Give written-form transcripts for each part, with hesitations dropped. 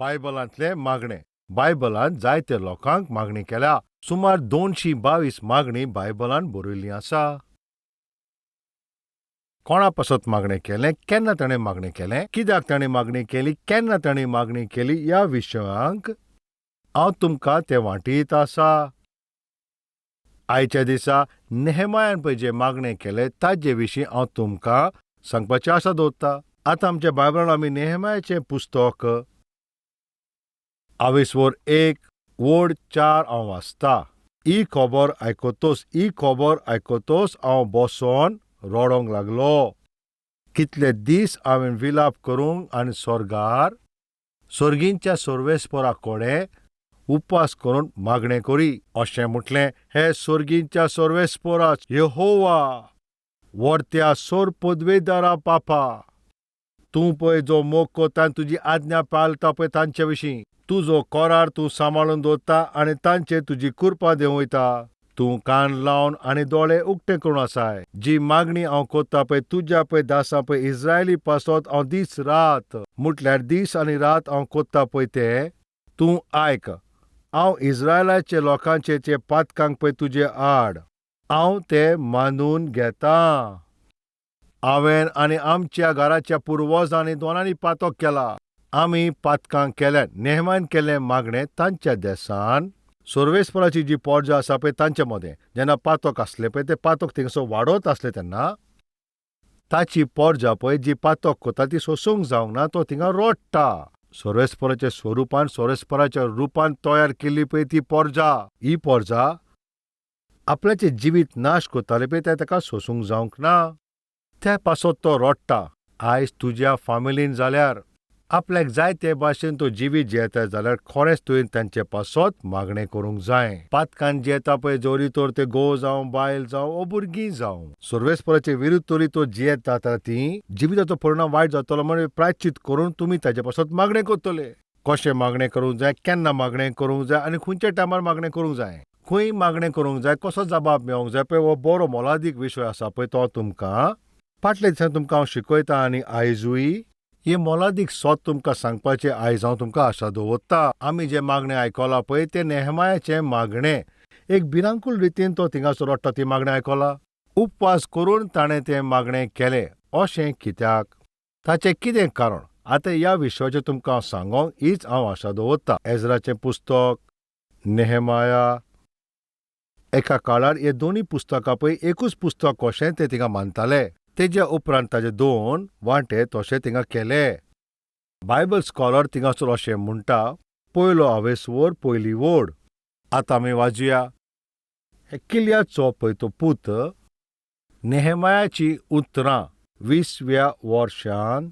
बायबलांतलें मागणें. बायबलांत जायते लोकांक मागणी केल्या. सुमार 222 मागणी बायबलान बरयल्ली आसा. कोणा पासत मागणें केलें, केन्ना ताणें मागणें केलें, कित्याक ताणें मागणी केली, केन्ना ताणें मागणी केली ह्या विशयांक हांव तुमकां तें वांटीत आसा. आयच्या दिसा नेहमायान पळय जें मागणें केलें ताजे विशीं हांव तुमकां सांगपाचें आसा दवरता. आतां आमच्या बायबलान आमी नेहमायाचें पुस्तक आवेसवर 1 वड 4 हांव वाचता. ही खबर आयकतोच हांव बसोन रडोंक लागलो. कितले दीस हांवें विलाप करूंक आनी स्वर्गार सर्गींच्या सर्वेस्परा कडेन उपास करून मागणें करी. अशें म्हटलें, हे सर्गींच्या सर्वेस्परा यहोवा, वर्त्या सोर पदवेदारा पापा, तूं पळय जो मोग करता आनी तुजी आज्ञा पाळटा पळय तांचे विशीं, तुजो कोरार तूं सांबाळून दवरता आनी तांचेर तुजी कृपा देंवयता. तूं कान लावन आनी दोळे उक्ते करून आसाय. जी मागणी हांव करता पळय तुज्या पळय दासा पळय इस्रायली पासत हांव दीस रात, म्हटल्यार दीस आनी रात हांव करता पळय तें तूं आयक. हांव इस्रायलाचे लोकांचे ते पातकांक पळय तुजे आड हांव ते मानून घेतां. हांवें आनी आमच्या घराच्या पुर्वजांनी दोनांनी पातक केला. आमी पातकां केल्यात. नेहमान केल्लें मागणें तांच्या देसान सर्वेस्पराची जी पोर्जा आसा पळय तांचे मदें जेन्ना पातक आसलें पळय तें पातक थिंगसो वाडत आसलें तेन्ना ताची पोर्जा पळय जी पातक करता ती सोसूंक जावंक ना, तो थिंगा रडटा. सर्वेस्पराच्या स्वरुपान सर्वेस्पराच्या रुपान तयार केल्ली पळय ती पोर्जा, ही पोर्जा आपल्याचें जिवीत नाश करताले पळय तें ताका सोसूंक जावंक ना, त्या पासत तो रडटा. आयज तुज्या फामिलीन जाल्यार आपल्याक जाय ते भाशेन तो जिवीत जियेता जाल्यार खरेंच तुवें तांचे पासत मागणें करूंक जाय. पातकान जियेता पळय जोरी तर ते घोव जावं, बायल जावं वो भुरगीं जावं, सर्वेस्पराचे विरुद्ध तरी तो जियेता जाता ती जिविताचो परिणाम वायट जातलो म्हण प्रायश्चीत करून तुमी ताजे पासत मागणें करतले. कशें मागणें करूंक जाय, केन्ना मागणें करूंक जाय आनी खंयच्या टायमार मागणें करूंक जाय, खंय मागणें करूंक जाय, कसो जबाब मेळोंक जाय पळय हो बरो मोलादीक विशय आसा पळय तो तुमकां फाटल्या दिसांनी तुमकां हांव शिकयता आनी आयजूय हे मोलादीक सोद तुमकां सांगपाचें आयज हांव तुमकां आशा दवरता. आमी जें मागणें आयकलां पळय तें नेहमायाचें मागणें. एक भिरांकूळ रितीन तो थिंगासर रडटा ती मागणें आयकलां. उपवास करून ताणें तें मागणें केलें. अशें कित्याक, ताचें कितें कारण, आतां ह्या विशयाचेर तुमकां हांव सांगोंक हीच हांव आशा दवरता. एजराचें पुस्तक, नेहमाया, एका काळार हे दोनूय पुस्तकां पळय एकूच पुस्तक कशें तें थिंगा मानताले. तेज्या उपरांत ताजे दोन वांटे तशे थिंगा केले. बायबल स्कॉलर थिंगासर अशें म्हणटा, पयलो हावेसवर पयली वोड. आतां आमी वाजया. किल्याचो पळय तो पूत नेहमायाची उतरां 20व्या वर्षान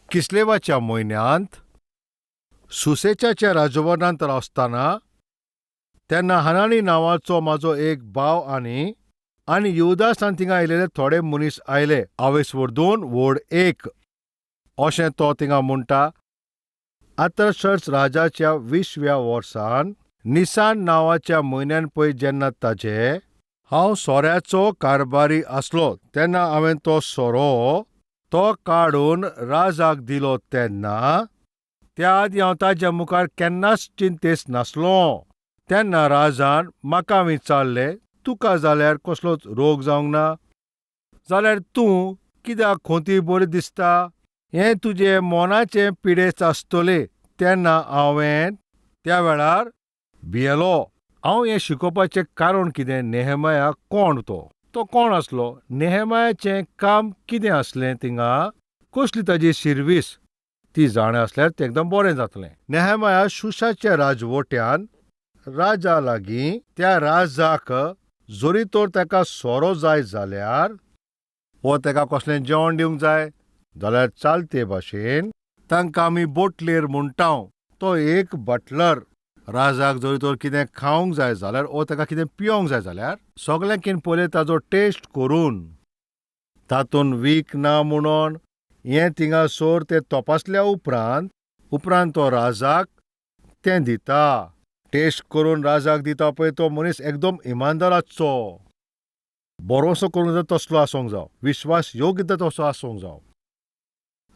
किसलेवाच्या म्हयन्यांत सुसेच्याच्या राजवर्णांत आसतना तेन्ना हनानी नांवाचो म्हाजो एक भाव आनी आनी युवदासान थिंगा आयलेले थोडे मनीस आयले. आवेसवर 2 वड 1 अशें तो थिंगा म्हणटा. आतर्शर्स राजाच्या 20व्या वर्सान निसान नांवाच्या म्हयन्यान पळय जेन्ना ताजे हांव सोऱ्याचो कारभारी आसलो तेन्ना हांवें तो सोरो तो काडून राजाक दिलो. तेन्ना त्या आदीं हांव ताज्या मुखार केन्नाच चिंतेस नासलो. तेन्ना राजान म्हाका विचारलें, तुका जाल्यार कसलोच रोग जावंक ना, जाल्यार तूं कित्याक खोंती बरी दिसता, हें तुजें मनाचें पिडेच आसतलें. तेन्ना हांवें त्या वेळार भियेलो. हांव हें शिकोवपाचें कारण कितें, नेहमाया कोण, तो तो कोण आसलो, नेहमायाचें काम कितें आसलें, थिंगा कसली ताजी सिर्वीस, ती जाणा आसल्यार तें एकदम बरें जातलें. नेहमाया शुशाच्या राजवट्यान राजा लागीं त्या राजाक जरी तर ताका सोरो जाय जाल्यार वो ताका कसलें जेवण दिवंक जाय जाल्यार चालते भाशेन तांकां आमी बोटलेर म्हणटा. तो एक बटलर. राजाक जरी तर कितें खावंक जाय जाल्यार वो ताका कितें पिवंक जाय जाल्यार सगळ्यांकीन पयलें ताजो टेस्ट करून तातूंत वीख ना म्हणून हें थिंगासर तें तपासल्या उपरांत तो राजाक तें दिता. टेस्ट करून राजाक दिता पळय तो मनीस एकदम इमानदार आसचो, भरोसो करूंक जाय तसलो आसूंक जावं, विश्वास योग्य तसो आसूंक जावं.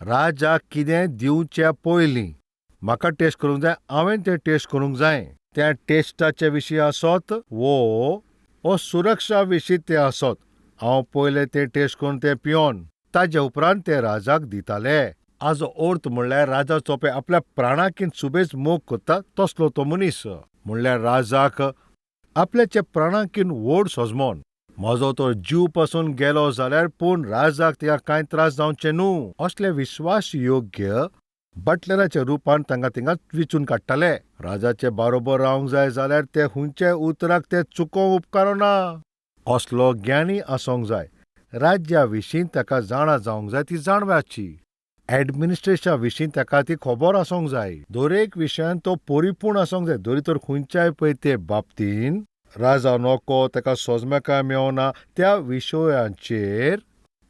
राजाक कितें दिवच्या पयलीं म्हाका टेस्ट करूंक जाय, हांवें तें टेस्ट करूंक जाय. त्या टेस्टाचे विशीं आसत वो सुरक्षा विशीं तें आसत, हांव पयलें तें टेस्ट करून तें पियोन ताजे उपरांत ते राजाक दिताले. हाजो अर्थ म्हणल्यार राजाचो पळय आपल्या प्राणाकीन सुबेज मोग करता तसलो तो मनीस. म्हणल्यार राजाक आपल्याच्या प्राणाकीन व्हड सजमोन, म्हजो तो जीव पासून गेलो जाल्यार पूण राजाक तिका कांय त्रास जावचे न्हू असले विश्वास योग्य बटलराच्या रुपान तांकां थिंगा विचून काडटाले. राजाचे बारोबर रावंक जाय जाल्यार ते हुंयच्या उतराक ते चुकोवंक उपकारना असलो ज्ञानी आसूंक जाय. राज्या विशीं ताका जाणा जावंक जाय ती जाणवाची, एडमिनिस्ट्रेशना विशीं ताका ती खबर आसूंक जाय, दरेक विशयान तो परिपूर्ण आसूंक जाय. दरी तर खंयच्याय पळय ते बाबतीन राजा नको ताका सोजमेकाय मेवना त्या विशयांचेर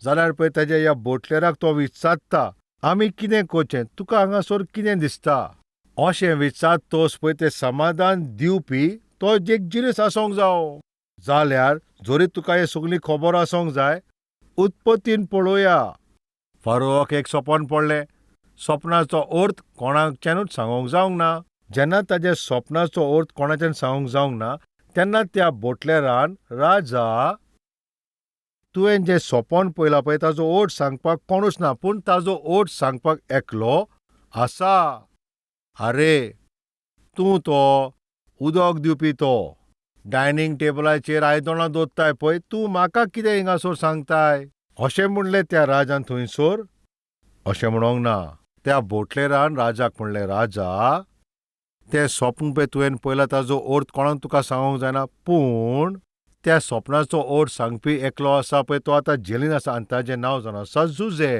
जाल्यार पळय ताज्या ह्या बोटलेराक तो विचारता, आमी कितें करचें, तुका हांगासर कितें दिसता, अशें विचारतोच पळय तें समाधान दिवपी तो एक जिनीस आसूंक जावो. जाल्यार जरी तुका हें सगळी खबर आसूंक जाय. उत्पत्तीन पळोवया, फारोवाक एक सपन पडलें. सपनाचो अर्थ कोणाच्यानूच सांगूंक जावंक ना. जेन्ना ताज्या सपनाचो अर्थ कोणाच्यान सांगूंक जावंक ना तेन्ना त्या बोटलेरान, राजा तुवें जें सपन पळयलां पळय ताजो अर्थ सांगपाक कोणूच ना, पूण ताजो अर्थ सांगपाक एकलो आसा. आरे तूं तो उदक दिवपी, तो डायनींग टेबलाचेर आयदनां दवरताय पळय, तूं म्हाका कितें हिंगासर सांगताय अशें म्हणलें त्या राजान. थंयसर अशें म्हणोंक ना. त्या बोटलेरान राजाक म्हणलें, राजा तें सपन पळय तुवें पळयलां ताजो अर्थ कोणाक तुका सांगूंक जायना, पूण त्या सपनाचो अर्थ सांगपी एकलो आसा पळय, तो आतां जेलीन आसा आनी ताजें नांव जावन आसा जुजे.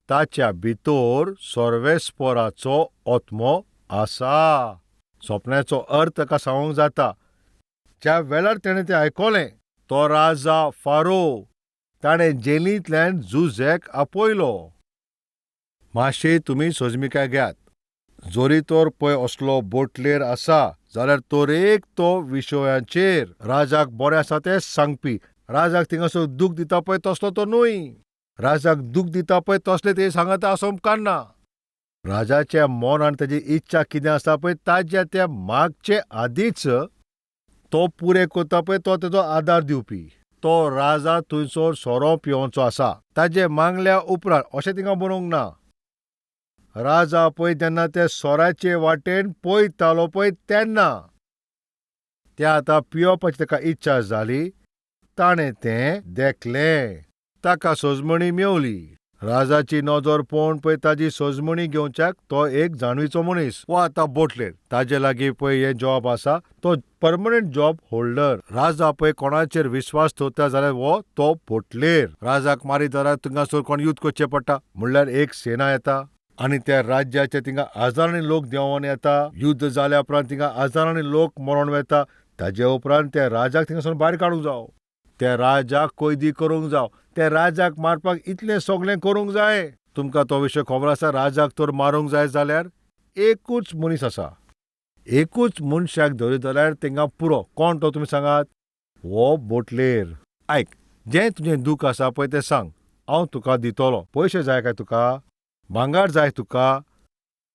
ताच्या भितर सर्वेस्पराचो आत्मो आसा. सपनाचो अर्थ ताका सांगूंक जाता. ज्या वेळार तेणें तें आयकलें, तो राजा फारो ताणें जेलींतल्यान जुझेक आपयलो. मातशें तुमी सोजमिकाय घेयात. जरी तर पळय असलो बोटलेर आसा जाल्यार तर एक तो विशयाचेर राजाक बरें आसा तें सांगपी, राजाक थिंगासर दूख दिता पळय तसलो तो न्हय, राजाक दूख दिता पळय तसलें तें सांगता असो उपकारना. राजाच्या मन आनी ताजी इच्छा कितें आसा पळय ताज्या त्या मागचे आदींच तो पुरें करता पळय तो तेजो आदार दिवपी. तो राजा थंयसर सोरो पिवोवचो आसा ताजे मागल्या उपरांत अशें थिंगा बरोवंक ना. राजा पळय जेन्ना ते सोराचे वाटेन पळयतालो पळय तेन्ना ते आतां पियोवपाची ताका इच्छा जाली, ताणें तें देखलें, ताका सजमणी मेवली. राजाची नजर पळोवन पळय ताजी सजमणी घेवच्याक तो एक जाणवीचो मनीस वो आतां बोटलेर ताजे लागीं पळय हें जॉब आसा, तो परमनंट जॉब होल्डर. राजा पळय कोणाचेर विश्वास दवरता जाल्यार वो तो बोटलेर. राजाक मारीत जाल्यार थिंगासर कोण युद्ध करचें पडटा, म्हणल्यार एक सेना येता आनी त्या राज्याचे थिंगा हजारांनी लोक देंवोन येता. युद्ध जाल्या उपरांत थिंगा हजारांनी लोक मरोन वता. ताजे उपरांत त्या राजाक थिंगासून भायर काडूंक जावो, त्या राजाक कैदी करूंक जाव, त्या राजाक मारपाक इतलें सगळें करूंक जाय. तुमकां तो विशय खबर आसा. राजाक तर मारूंक जाय जाल्यार एकूच मनीस आसा, एकूच मनशाक धरीत जाल्यार तांकां पुरो. कोण तो तुमी सांगात? हो बोटलेर. आयक, जें तुजें दूख आसा पळय तें सांग, हांव तुका दितलो. पयशे जाय काय तुका? भांगर जाय तुका?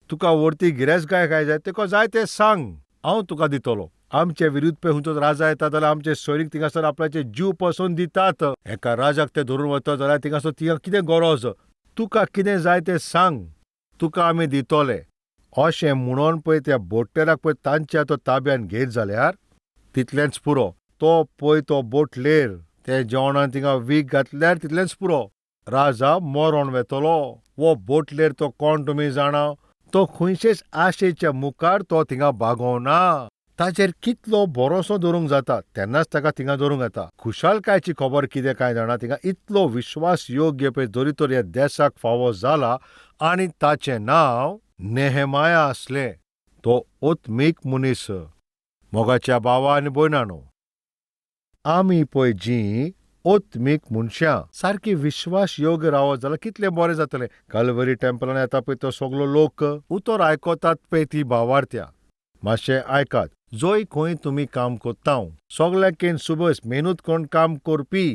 तुका व्हरती गिरेस्तकाय काय जाय? तुका जाय तें सांग, हांव तुका दितलो. आमचे विरुद्ध पळय खंयचोच राजा येता जाल्यार आमचे सैनीक थिंगासर आपल्याचे जीव पसून दितात. एका राजाक ते धरून वता जाल्यार थिंगासर तिका कितें गरज? तुका कितें जाय तें सांग, तुका आमी दितले. अशें म्हणून पळय त्या बोटलेराक पळय तांच्या तो ताब्यान घेत जाल्यार तितलेंच पुरो. तो पळय तो बोटलेर ते जेवणान थिंगा वीख घातल्यार तितलेंच पुरो, राजा मरोण वेतलो. वो बोटलेर तो कोण तुमी जाणा? तो खंयचेच आशेच्या मुखार तो थिंगा बागवना. ताचेर कितलो भरोसो दवरूंक जाता तेन्नाच ताका थिंगा दवरूंक येता. खुशालकायची खबर कितें कांय जाणा, थिंगा इतलो विश्वास योग्य पळय जरी तर ह्या देसाक फावो जाला आनी ताचें नांव नेहेमाया आसलें. तो ओत्मीक मनीस. मोगाच्या भावा आनी भयणानो, आमी पळय जीं ओत्मीक मनशां सारकी विश्वास योग्य रावत जाल्यार कितलें बरें जातलें. कालवरी टेम्पलान येता पळय तो सगलो लोक उतर आयकतात पळय ती भावार्थ्या. मातशें आयकात, जंय खंय तुमी काम करता सगल्यांकीन सुबस मेहनत करून काम करपी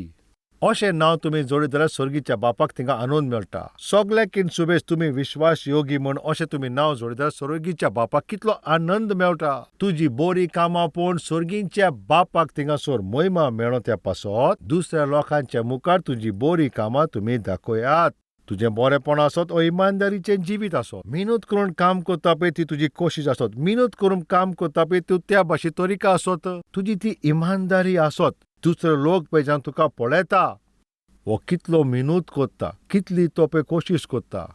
अशें नांव तुमी जोडीत जाल्यार सर्गीच्या बापाक थिंगा आनंद मेळटा. सगल्याकीन सुबेज तुमी विश्वास योगी म्हण अशें तुमी नांव जोडीत जाल्यार सर्गीच्या बापाक कितलो आनंद मेळटा. तुजी बोरी कामां पळोवन सर्गीच्या बापाक थिंगासर मोहिमा मेळो त्या पासत दुसऱ्या लोकांच्या मुखार तुजी बोरी कामां तुमी दाखयात. तुजें बरेंपण आसत ओ इमानदारीचें जिवीत आसत, मिनत करून काम करता पळय ती तुजी कोशिश आसत, मिनत करून काम करता पळय तूं त्या भाशे तरिका आसत, तुजी ती इमानदारी आसत. दुसरे लोक पळय जेन्ना तुका पळयता, हो कितलो मिनत करता, कितली तो पळय कोशिश करता,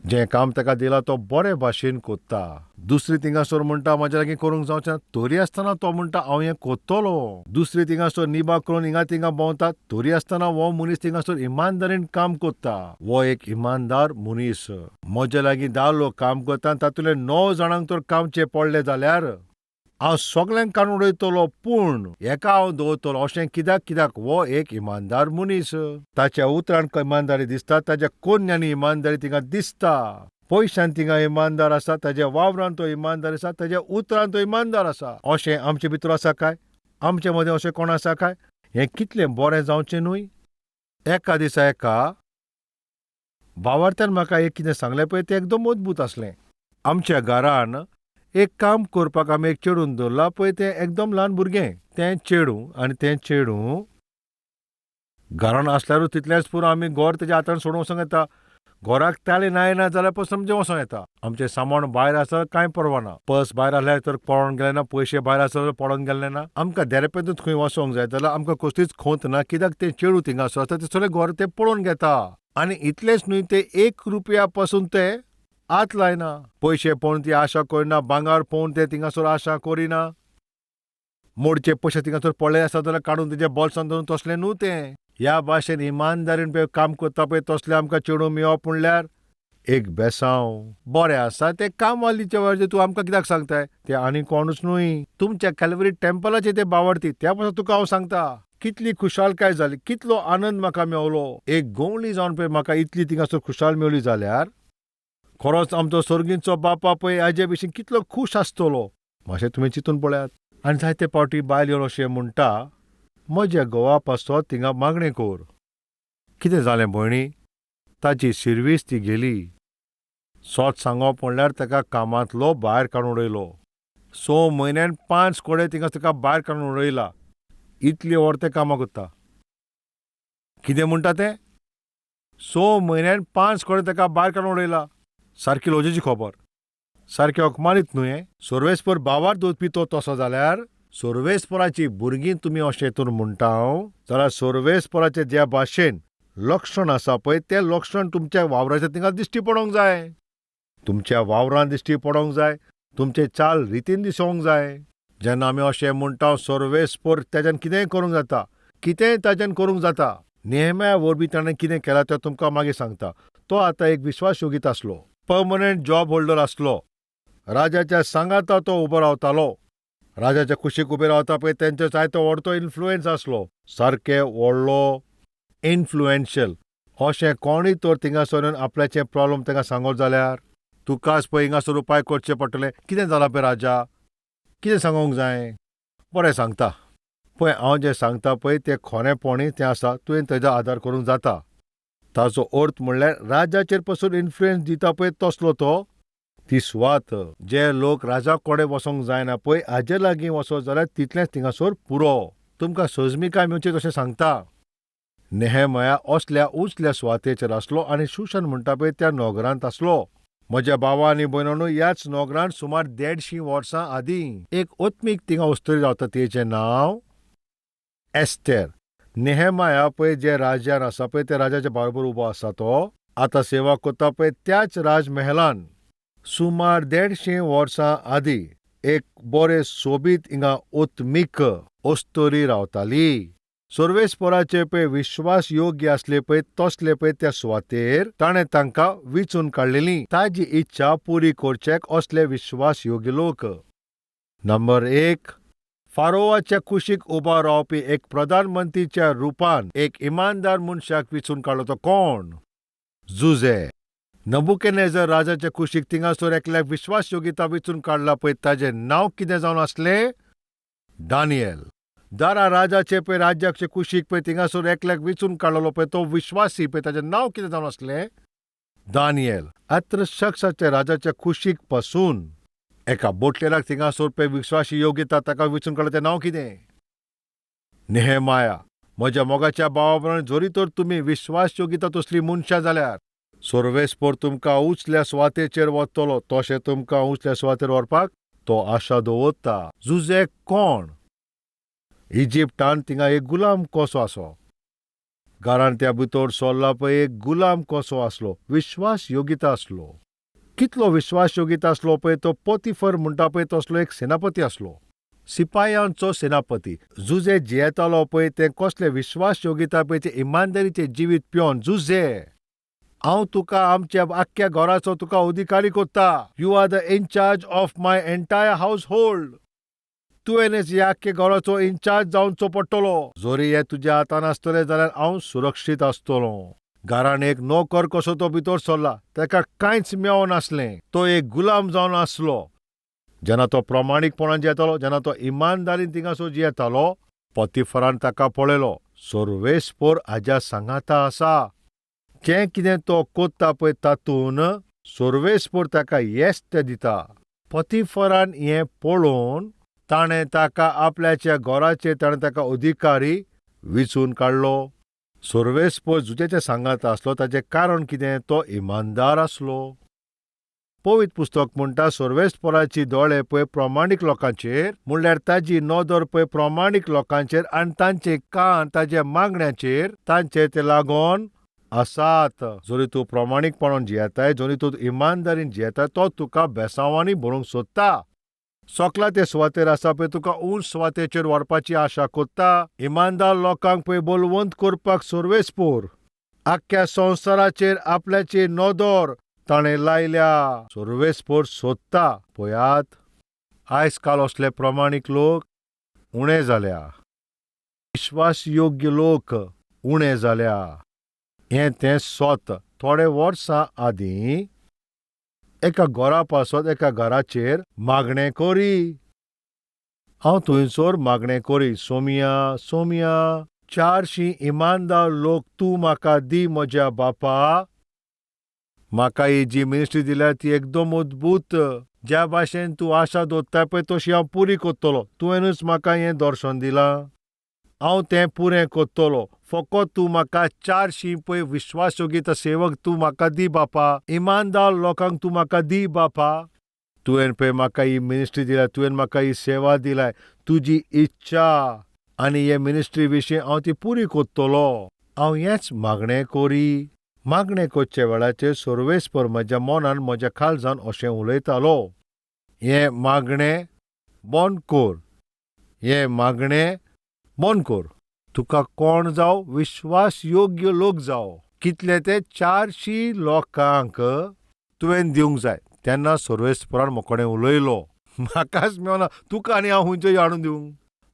जें काम ताका दिलां तो बरे भाशेन करता. दुसरी थिंगासर म्हणटा म्हाज्या लागीं करूंक जावचें ना, तरी आसतना तो म्हणटा हांव हें करतलो. दुसरी थिंगासर निबा करून हिंगा थिंगा भोंवता, तरी आसतना हो मनीस थिंगासर इमानदारीन काम करता. हो एक इमानदार मनीस. म्हज्या लागीं 10 लोक काम करता, तातूंतले 9 जाणांक तर कामचें पडलें जाल्यार हांव सगल्यांक काडून उडयतलो, पूण एका हांव दवरतलो. अशें कित्याक? कित्याक हो एक इमानदार मनीस. ताच्या उतरान इमानदारी दिसता, ताच्या कोन्यांनी इमानदारी थिंगा दिसता, पयशान थिंगा इमानदार आसा, ताज्या वावरान तो इमानदार आसा, ताज्या उतरान तो इमानदार आसा. अशें आमचे भितर आसा काय? आमचे मदें अशें कोण आसा काय? हें कितलें बरें जावचें न्हय? एका दिसा एका भावार्थ्यान म्हाका एक कितें सांगलें पळय, तें एकदम अद्भूत आसलें. आमच्या घरान एक काम करपाक आमी एक चेडून दवरलां पळय, तें एकदम ल्हान भुरगें. तें चेडूं आनी तें चेडूं घरान आसल्यारूच तितलेंच पुरो, आमी घर तेज्या हातान सोडून वचोंक येता. घराक ताळें ना येना जाल्यार पसून आमचें वचोंक येता. आमचें सामान भायर आसा कांय परवा ना, पर्स भायर आसल्यार तर पळोवन गेलें ना, पयशे भायर आसा जाल्यार पळोवन गेल्ले ना. आमकां देरेपेंतूच खंय वचोंक जाय जाल्यार आमकां कसलीच खोंत ना, कित्याक तें चेडूं थिंगा आसा तें सगळें घर तें पळोवन घेता. आनी इतलेंच न्हय, तें 1 रुपया पासून तें हात लायना. पयशे पळोवन ती आशा करिना, भांगर पळोवन तें थिंगासर आशा करिना, मोडचे पयशे थिंगासर पडले आसा जाल्यार काडून तेज्या बोल्सान धरून तसलें न्हू तें. ह्या भाशेन इमानदारीन पळय काम करता पळय तसलें आमकां चेडूं मेळप म्हणल्यार एक बेसांव. बरें आसा तें कामवालीच्या वेळार तूं आमकां कित्याक सांगताय? तें आनी कोणूच न्हय, तुमच्या कॅलवरी टेम्पलाचे ते बावडती, त्या पासून तुका हांव सांगता. कितली खुशालकाय जाली, कितलो आनंद म्हाका मेवलो. एक गोवली जावन पळय म्हाका इतली थिंगासर खुशाल मेवली जाल्यार खरोच आमचो सर्गींचो बापा पळय हाजे विशीं कितलो खूश आसतलो. मातशें तुमी चिंतून पळयात. आनी जायते फावटी बायल येवन अशें म्हणटा, म्हज्या घोवा पासत थिंगा मागणें कर. कितें जालें भयणी? ताची सिर्वीस ती गेली. सोत सांगप म्हणल्यार ताका कामांतलो भायर काडून उडयलो. 6 म्हयन्यान 5 कोडे थिंगा ताका भायर काडून उडयला. इतली वर तें कामां करता. कितें म्हणटा तें? 6 म्हयन्यान 5 कोडे ताका भायर काडून उडयला. सारकी लजेची खबर, सारकें अपमानीत न्हय हें. सर्वेस्पर भावार दवरपी तो तसो जाल्यार सर्वेस्पराची भुरगीं तुमी अशें तर म्हणटा हांव जाल्यार सर्वेस्पराचें ज्या भाशेन लक्षण आसा पळय तें लक्षण तुमच्या वावराचें थिंगा दिश्टी पडोंक जाय, तुमच्या वावरान दिश्टी पडोंक जाय, तुमचे चाल रितीन दिसोंक जाय. जेन्ना आमी अशें म्हणटा सर्वेस्पर ताज्यान कितेंय करूंक जाता, कितेंय ताज्यान करूंक जाता. नेहम्या वरवीं ताणें कितें केलां तें तुमकां मागीर सांगता. तो आतां एक विश्वासयोगीत आसलो, पर्मनंट जॉब होल्डर आसलो. राजाच्या सांगाता तो उबो रावतालो. राजाच्या कुशीक उबे रावता पळय तेंचो जायतो व्हडतो इन्फ्लुएन्स आसलो, सारके व्हडलो इन्फ्लुएन्शियल. अशें कोणूय तर थिंगासर आपल्याचे प्रॉब्लम तांकां सांगत जाल्यार तुकाच पळय हिंगासर उपाय करचे पडटले. कितें जालां पळय राजा, कितें सांगूंक जाय? बरें सांगता पळय, हांव जें सांगता पळय तें खरेंपणी तें आसा, तुवें तेजो आदार करूंक जाता. ताचो अर्थ म्हणल्यार राजाचेर पसून इन्फ्लुएन्स दिता पळय तसलो तो ती सुवात. जे लोक राजा कडेन वचोंक जायना पळय हाजे लागीं वचत जाल्यार तितलेंच थिंगासर पुरो. तुमकां सजमिकाय मेवची तशें सांगता. नेहेमया असल्या उंचल्या सुवातेचेर आसलो आनी शुशन म्हणटा पळय त्या नगरांत आसलो. म्हज्या भावा आनी भयणांनो, ह्याच नगरांत सुमार 150 वर्सां आदीं एक ओत्मीक थिंगा अस्तुरी रावता, तिचें नांव एस्तेर. नेहेमाया पळय जे राज्यान आसा पळय त्या राजाच्या बरोबर उबो आसा तो आतां सेवा करता पळय त्याच राजमहेलान सुमार 150 वर्सां आदीं एक बरे सोबीत हिंगा ओत्मीक अस्तुरी रावताली. सर्वेस्पराचे पळय विश्वास योग्य आसले पळय तसले पळय त्या सुवातेर ताणें तांकां विचून काडलेली. ताजी इच्छा पुरी करचेक असले विश्वास योग्य लोक. नंबर 1, फारोवाच्या कुशीक उबो रावपी एक प्रधानमंत्रीच्या रुपान एक इमानदार मनशाक विचून काडलो. तो कोण? जुजे. नबुकनेजर राजाच्या कुशीक थिंगासर एकल्याक विश्वास योगिता विचून काडला पळय ताजें नांव कितें जावन आसलें? दानियल. दारा राजाचे पळय राज्याचे कुशीक पळय थिंगासर एकल्याक विचून काडलेलो पळय तो विश्वासी पळय ताचें नांव कितें जावन आसलें? दानियल. अत्र शख्साच्या राजाच्या कुशीक पासून एका बोटलेराक थिंगासर पळय विश्वासी योग्यता ताका विचून काडलो, तें नांव कितें? नेहेमाया. म्हज्या मोगाच्या भावा भयणांनो, जरी तर तुमी विश्वास योग्यता तसली मनशां जाल्यार सर्वेस्पर तुमकां उंचल्या सुवातेचेर वतलो, तशें तुमकां उंचल्या सुवातेर व्हरपाक तो आशा दवरता. जुजे कोण? इजिप्टान थिंगा एक गुलाम कसो आसो, घरान त्या भितर सरला पळय एक गुलाम कसो आसलो, विश्वास योग्यता आसलो. कितलो विश्वास योग्यता आसलो पळय तो पोतिफर म्हणटा पळय तसलो एक सेनापती आसलो, सिपायांचो सेनापती. जुजे जियेतालो पळय तें कसलें विश्वास योग्यता पळय, तें इमानदारीचें जिवीत पिवन. जुजे, हांव तुका आमच्या आख्ख्या घराचो तुका अधिकारी कोत्ता. You are the incharge of my entire household. तुवेंच ह्या आख्ख्या घराचो इन्चार्ज जावचो पडटलो. जरी हें तुज्या हातान आसतलें जाल्यार हांव सुरक्षीत आसतलो. घरान एक नोकर कसो तो भितर सरला, ताका कांयच मेळनासलें, तो एक गुलाम जावन आसलो. जेन्ना तो प्रमाणीकपणान जियेतालो, जेन्ना तो इमानदारीन थिंगासर जियेतालो, पोतिफरान ताका पळयलो, सर्वेस्पर हाज्या सांगाता आसा. जें कितें तो कोत्ता पळय तातूंत सर्वेस्पर ताका येस तें दिता. पोतिफरान हें पळोवन ताणें ताका आपल्याच्या घराचेर ताणें ताका अधिकारी विचून काडलो. सर्वेस्पर जुजेच्या सांगात आसलो, ताचें कारण कितें? तो इमानदार आसलो. पवित्र पुस्तक म्हणटा सर्वेस्पराची दोळे पळय प्रमाणीक लोकांचेर, म्हणल्यार ताजी नदर पळय प्रमाणीक लोकांचेर आनी तांचे कान ताज्या मागण्याचेर, तांचे ते लागोन आसात. जरी तूं प्रमाणीकपणान जियेताय, जरी तूं इमानदारीन जियेताय, तो तुका बेसांवांनी भरूंक सोदता. सोकला ते सुवातेर आसा पळय तुका उंच सुवातेचेर व्हरपाची आशा कोत्ता. इमानदार लोकांक पळय बलवंत करपाक सर्वेस्पोर आख्ख्या संवसाराचेर आपल्याची नदर ताणें लायल्या. सर्वेस्पोर सोदता. पळयात, आयज काल असले प्रमाणीक लोक उणे जाल्या, विश्वास योग्य लोक उणे जाल्या. हें तें सोत. थोडे वर्सां आदीं एका घरा पासत एका घराचेर मागणें करी. हांव थंयसर मागणें करी, सोमिया सोमिया 400 इमानदार लोक तूं म्हाका दी म्हज्या बापा. म्हाका ही जी मिनिस्ट्री दिल्या ती एकदम अद्भूत. ज्या भाशेन तूं आशा दवरता पळय तशी हांव पुरी कोत्तलो. तुवेंनूच म्हाका हें दर्शन दिलां, हांव तें पुरें कोत्तलो. फकत तूं म्हाका 400 पळय विश्वासयोगिता सेवक तूं म्हाका दी बापा, इमानदार लोकांक तूं म्हाका दी बापा. तुवें पळय म्हाका ही मिनिस्ट्री दिल्या, तुवें म्हाका ही सेवा दिल्या, तुजी इच्छा आनी हे मिनिस्ट्री विशीं हांव ती पुरी कोत्तलो. हांव हेंच मागणें करी. मागणें करच्या वेळाचेर सर्वेस्पर म्हज्या मनान म्हज्या काळजान अशें उलयतालो, हें मागणें बंद कर, हें मागणें बंद कर. तुका कोण जावं, विश्वास योग्य लोक जावं. कितले ते 400 लोकांक तुवें दिवंक जाय. तेन्ना सर्वेस्परान म्हजे उलयलो, म्हाकाच मेवना, तुका आनी हांव खंयचें हाडून दिवं?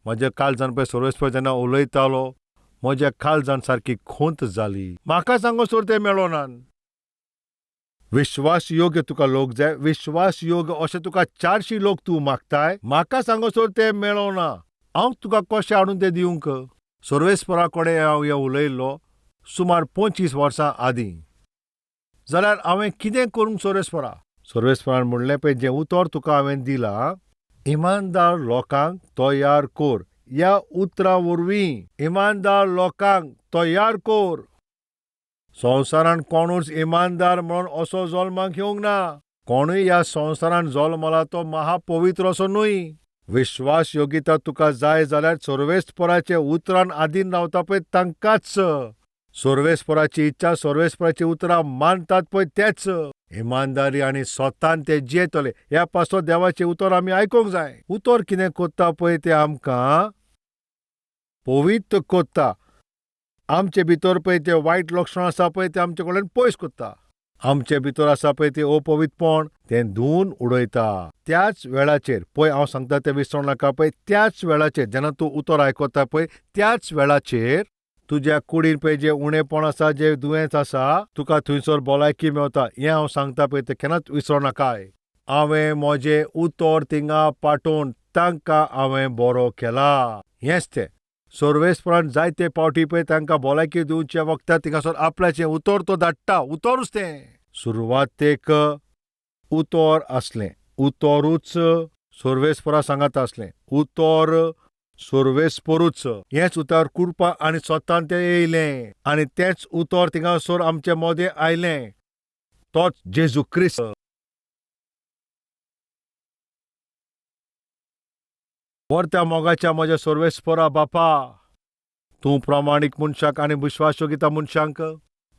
म्हज्या काळजान पळय सर्वेस्पर जेन्ना उलयतालो, म्हज्या काळजान सारकी खोंत जाली. म्हाका सांगोसर तें मेळोना. विश्वास योग्य तुका लोक जाय, विश्वास योग्य अशें तुका 400 लोक तूं मागताय, म्हाका सांगोसर तें मेळोना. हांव तुका कशें हाडून तें दिवंक? सर्वेस्परा कडेन हांव हें उलयल्लो सुमार 25 वर्सां आदीं. जाल्यार हांवें कितें करूंक सर्वेस्परा? सर्वेस्परान म्हणलें, पळय जें उतर तुका हांवें दिलां, इमानदार लोकांक तयार कर. ह्या उतरां वरवीं इमानदार लोकांक तयार कर. संवसारान कोणूच इमानदार म्हणून असो जल्माक येवंक ना. कोणूय ह्या संवसारान जल्मला तो महापवित्र असो न्हय. विश्वास योगिता तुका जाय जाल्यार सर्वेस्पराचे उतरान आदीन रावता पळय तांकांच, सर्वेस्पराची इच्छा सर्वेस्पराची उतरां मानतात पळय तेच इमानदारी आनी स्वतान ते जियेतले. ह्या पासत देवाचें उतर आमी आयकूंक जाय. उतर कितें कोत्ता पळय तें आमकां पवित्र कोत्ता. आमचे भितर पळय तें वायट लक्षण आसा पळय तें आमचे कडल्यान पयस कोत्ता. आमचे भितर आसा पळय तें अपवित्रपण तें धुवन उडयता. त्याच वेळाचेर पळय हांव सांगता तें विसरूं नाका पळय, त्याच वेळाचेर जेन्ना तूं उतर आयकता पळय त्याच वेळाचेर तुज्या कुडीन पळय जें उणेपण आसा, जें दुयेंस आसा, तुका थंयसर भलायकी मेवता. हें हांव सांगता पळय तें केन्नाच विसरूं नाकाय. हांवें म्हजें उतर थिंगा पाठोवन तांकां हांवें बरो केला. हेंच तें सर्वेस्परान जायते पावटी पळय तांकां भलायकी दिवच्या वखदां थिंगासर आपल्याचें उतर तो धाडटा. उतरूच तें. सुरवातेक उतर आसलें, उतरूच सर्वेस्परा सांगात आसलें, उतर सर्वेस्परूच. हेंच उतर कुरपा आनी स्वतान तें येयलें आनी तेंच उतर थिंगासर आमचे मदें आयलें, तोच जेजू क्रिस्त. व्हरत्या मोगाच्या म्हज्या सर्वेस्परा बापा, तूं प्रामाणीक मनशाक आनी विश्वासयोगिता मनशांक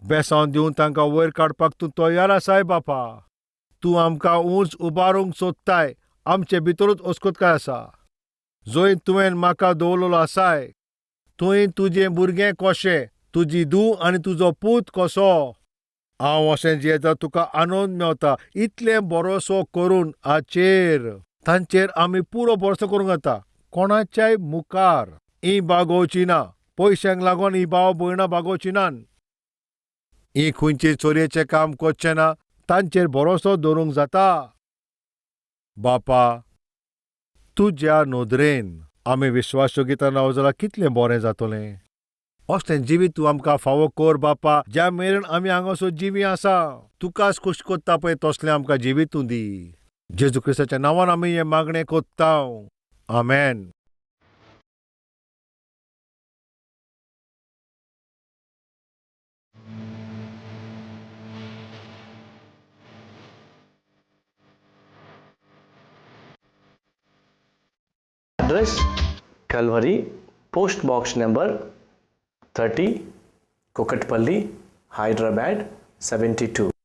बेसांव दिवन तांकां वयर काडपाक तूं तयार आसाय बापा. तूं आमकां उंच उबारूंक सोदताय. आमचे भितरूच अस्कोतकाय आसा जंय तुवें म्हाका दवरलेलो आसाय थंय तुजें भुरगें कशें, तुजी धूव आनी तुजो पूत कसो हांव अशें जियेता तुका आनंद मेवता. इतलें भरोसो करून हाचेर तांचेर आमी पुरो भरोसो करूंक जाता. कोणाच्याय मुखार ही बागोवची ना, पयशांक लागून ही भाव भयणां बागोवची नात, ही खंयचे चोरयेचें काम करचें ना, तांचेर भरोसो दवरूंक जाता. बापा, तुज्या नदरेन आमी विश्वासयोगिता रावत जाल्यार कितलें बरें जातलें. असलें जिवीत तूं आमकां फावो कर बापा, ज्या मेरेन आमी हांगासर जिवीं आसा तुकाच खोश कोत्ता पळय तसलें आमकां जिवीत तूं दी. जेजू क्रिस्ताच्या नांवान आमी हें मागणें कोत्ता. आमेन. Address Calvary, Post Box number 30, Kukatpally, Hyderabad 72.